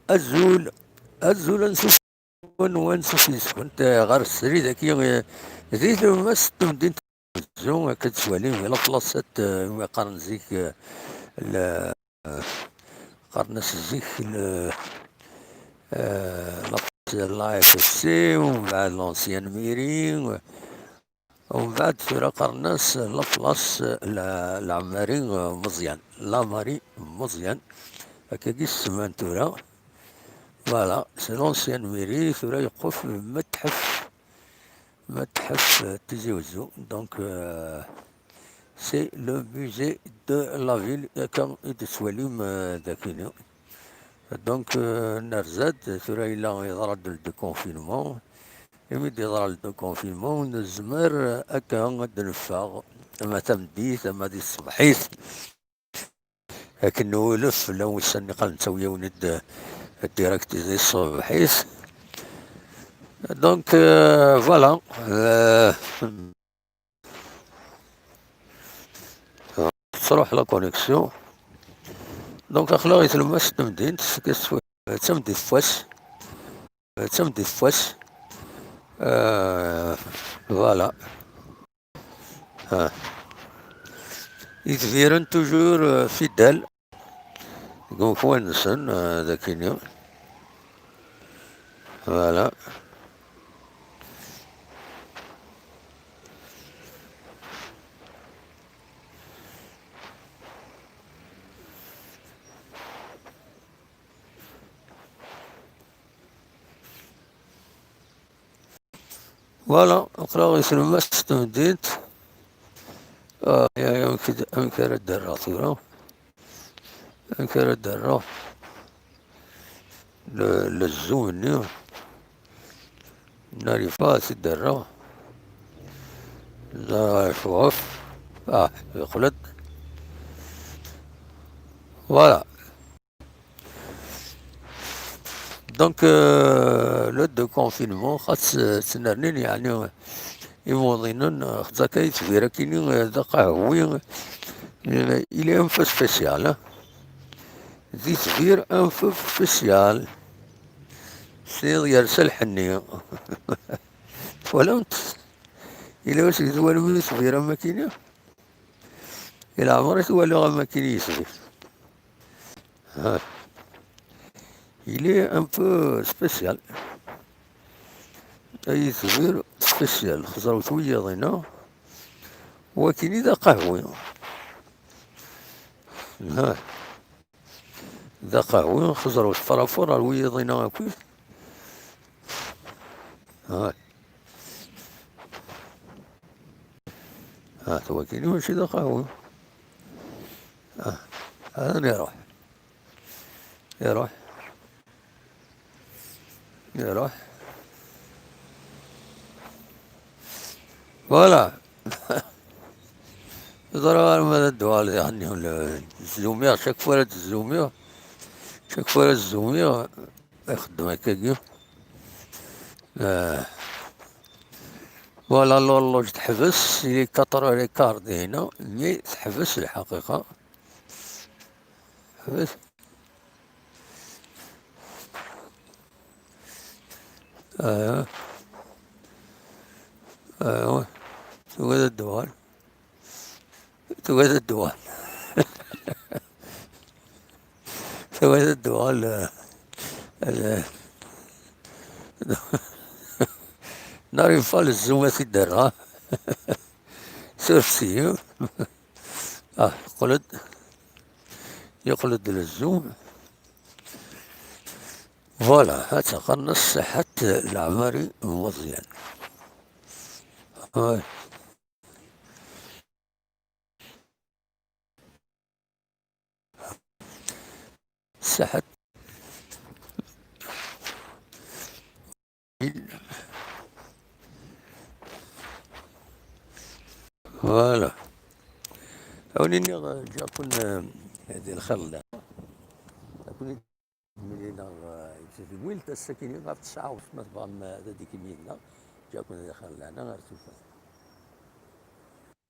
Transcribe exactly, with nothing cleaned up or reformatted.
Azul, azul, ansuf-nwen, ansuf yes-kent, eh, ɣer srid-agi, eh, di tlemmast n temdint n Tizi Wezzu, akka d-tettwalim, di la place, eh, imi qqaren zik, eh, le, eh, qqaren-as zik le, eh, la place de l'A F C, u mbeɛd l'ancienne mairie, u mbeɛd tura qqaren-as la place, eh, la, la Marie, eh, Meẓyan, la Marie Meẓyan, akkagi i s-semman tura. Voilà, c'est l'ancienne mairie, tura yeqquf metḥef, metḥef, euh, Tizi Wezzu. Donc, euh, c'est le musée de la ville, euh, comme i d-tettwalim, euh, dagini. Donc, euh, nerza-d, tura yella yeḍra-d le déconfinement. Imi d-yeḍra le déconfinement, nezmer, euh, akka ad d-neffeɣ, ama tameddit, ama di tṣebḥit. Akken nwulef, llan wussan niqal nettawi-yawen-d, eh, direct di tṣebḥit. Donc, euh, voilà. Euh, tettruḥ la connexion. Donc, aql-aɣ i tlemmast n temdint, d tameddit n wass. D tameddit n wass. Euh, voilà. Ah. Itbiren toujours, euh, fidèles deg ufwan-nsen, euh, dagini. Voilà. Voilà, aql-aɣ i tlemmast n temdint. Ah, ya, ya, amek d-, amek ara d-rreɣ tura? Amek ara d-rreɣ? Le, le zoom-nni. N'arrive pas à d-rreɣ. La, ɣef, ɣef. Ah, yeqqel-d. Voilà. Donc, euh, le déconfinement, xas, euh, ttnernin, yeɛni, imuḍinen, euh, xaṭer akka itbir akkin, euh, d aqehwi, euh, il est un peu spécial, hein. D itbir un peu spécial. Sliɣ yersa lḥenni. Twalamt? Yella wasmi twalem itbir am akkin? I leɛmer i twalaɣ am akkin yitbir. Ah. Il est un peu spécial. Ay itbir spécial. Xeẓrewt wiyaḍ-ina. Wakini d aqehwi. Ah. D aqehwi, xeẓrewt par rapport ar wiyaḍ-ina akk. Ah. Ah, wakini mačči d aqehwi. Ah, ad iruḥ. Iruḥ. Iruḥ. Voilà. Ẓriɣ arma d ddwal, yeɛni, zzummiɣ, chaque fois ara zzummiɣ, chaque fois ara zzummiɣ, ixeddem akkagi. Ah. Voilà, l'horloge teḥbes, il est quatre heures et quart dihina, mais teḥbes lḥaqiqa. Teḥbes. Aywa. Aywa. Tugi ad d-tuɣal. Tugi ad d-tuɣal. Tugi ad d-tuɣal, euh, euh, n'arrive pas le zoom à t-, ah. Sursi. Ah, yeqqel-d. Yeqqel-d le zoom. Voilà, ad teqqar-nnes ṣṣeḥḥa n Lɛemmari Meẓyan. Ouais. Ṣṣeḥḥa. Voilà. Ad wen-iniɣ, eh, ǧǧiɣ-ken, eh, di lxir n lɛali. Ad ken-id-mlileɣ, eh, di tedwilt ass-akini ɣef ttesɛa, ma tebɣam, eh, ad d-tikim yid-neɣ. Ǧǧiɣ-ken di lxir n lɛali, ar tufat.